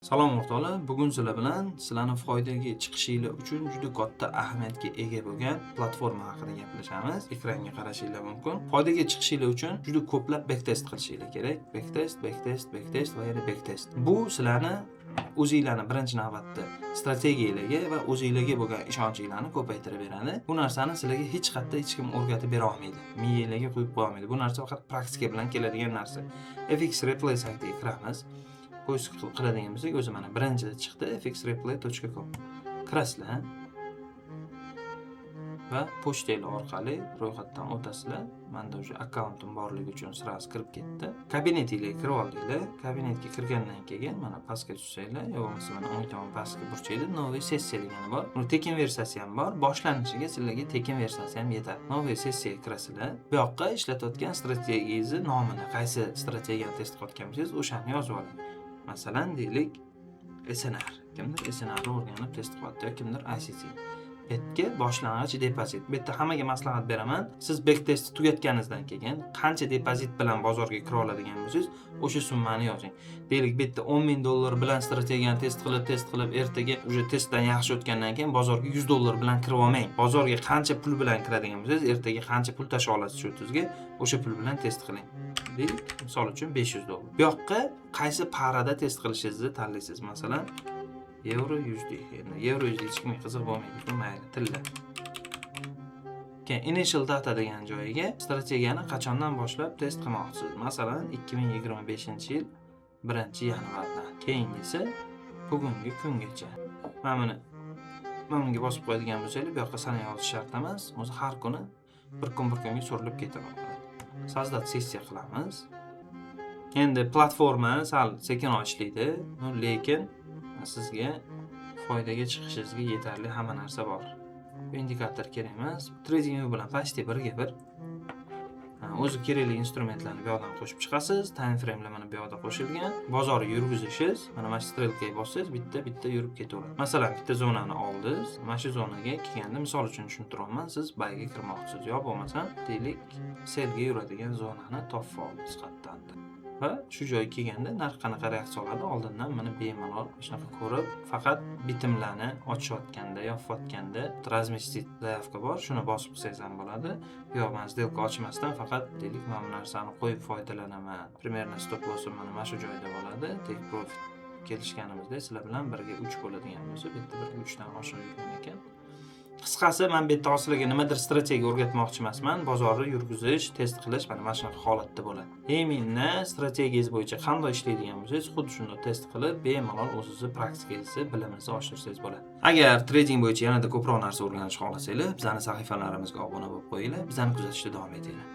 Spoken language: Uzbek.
Salom, o'rtoqlar. Bugun sizlar bilan sizlarni foydaga chiqishinglar uchun juda katta ahamiyatga ega bo'lgan platforma haqida gaplashamiz. Ekranga qarashinglar mumkin. Foydaga chiqishinglar uchun juda ko'plab backtest qilishinglar kerak. Backtest, backtest, backtest va yana backtest. Bu sizlarni o'zinglarni birinchi navbatda strategiyalarga va o'zinglarga bo'lgan ishonchinglarni ko'paytirib beradi. Bu narsani sizlarga hech qayerda hech kim o'rgatib bera olmaydi. Miyanglarga quyib qo'ya olmaydi. Bu narsa faqat praktika bilan keladigan narsa. FX Replay saytiga kiramiz. Поиск qiladigan bo'lsak, o'zi mana birinchida chiqdi, fxreplay.com. Kirasizlar va pochtanglar orqali ro'yxatdan o'tasizlar. Manda уже akkauntim borligi uchun сразу kirib ketdi. Kabinetinglarga kirib oldinglar. Kabinetga kirgandan keyin mana pastga tushsanglar, yo bo'lmasa mana o'ng tomon pastki burchakda "Новая сессия" degani bor. Buni tekin versiyasi ham bor. Boshlanishiga sizlarga tekin versiyasi ham yetadi. "Новая сессия" ga kirasizlar. Bu yoqqa ishlatayotgan strategiyangizni nomini, qaysi strategiyani test qilayotgan bo'lsangiz, o'shani yozib oling. Masalan, deylik, SNR. Kimdir SNR ni o'rganib test qilyapti yoki kimdir ICT. Bu yerga boshlang'ich depozit. Bu yerda hammaga maslahat beraman. Siz backtestni tugatganingizdan keyin qancha depozit bilan bozorga kira oladigan bo'lsangiz, o'sha summani yozing. Deylik, bu yerda 10 ming dollar bilan strategiyani test qilib, test qilib, ertaga уже testdan yaxshi o'tgandan keyin bozorga 100 dollar bilan kirib olmang. Bozorga qancha pul bilan kiradigan bo'lsangiz, ertaga qancha pul tasha olasiz счёт ingizga, o'sha pul bilan test qiling. Deylik, misol uchun, 500 dollar. Bu yoqqa qaysi parada test qilishingizni tanlaysiz. Masalan, yevro USD. Endi yevro USD hech kimga qiziq bo'lmaydi, mayli, tilla. Keyin "Initial data" degan joyiga strategiyani qachondan boshlab test qilmoqchisiz? Masalan, 2025-yil 1-yanvardan. Keyingisi bugungi kungacha. Mana bunga bosib qo'yadigan bo'lsanglar, bu yoqqa sana yozish shart emas. O'zi har kuni bir kun bir kunga surilib ketaveradi. "Создать сессия" qilamiz. Endi platforma sal sekinroq ishlaydi, lekin sizga foydaga chiqishingizga yetarli hamma narsa bor. Bu indikator kerak emas. TradingView bilan почти birga bir. Ha, o'zi kerakli instrumentlarni bu yoqdan qo'shib chiqasiz. Time framelar mana bu yoqda qo'shilgan. Bozorni yurgizishingiz, mana shu strelkaga bossangiz, bitta bitta yurib ketaveradi. Masalan, bitta zonani oldingiz. Mana shu zonaga kelganda, misol uchun tushuntiryapman, siz buyga kirmoqchisiz yo bo'lmasam, deylik, sellga yuradigan zonani topib oldingiz qayerdandir. Va shu joyga kelganda narx qanaqa reaksiya oladi, oldindan mana bemalol shunaqa ko'rib, faqat bitimlarni ochayotganda, yopayotganda "Разместить заявка" bor, shuni bosib qilsangiz ham bo'ladi. Yo'q, man сделка ochmasdan faqat, deylik, mana bu narsani qo'yib foydalanaman. Примерно stop lossim mana shu joyda bo'ladi. Take profit kelishganimizda sizlar bilan 1:3 bo'ladigan bo'lsa, bu yerda 1:3 dan oshiq yurgan ekan. Qisqasi, man bu yerda hozir sizlarga nimadir strategiya o'rgatmoqchi emasman. Bozorni yurgizish, test qilish mana shunaqa holatda bo'ladi. Именно strategiyangiz bo'yicha qanday ishlaydigan bo'lsangiz, xuddi shunday test qilib, bemalol o'zingizni praktikangizni, bilimingizni oshirsangiz bo'ladi. Agar trading bo'yicha yanada ko'proq narsa o'rganishni xohlasanglar, bizani sahifalarimizga obuna bo'lib qo'yinglar, bizani kuzatishda davom etinglar.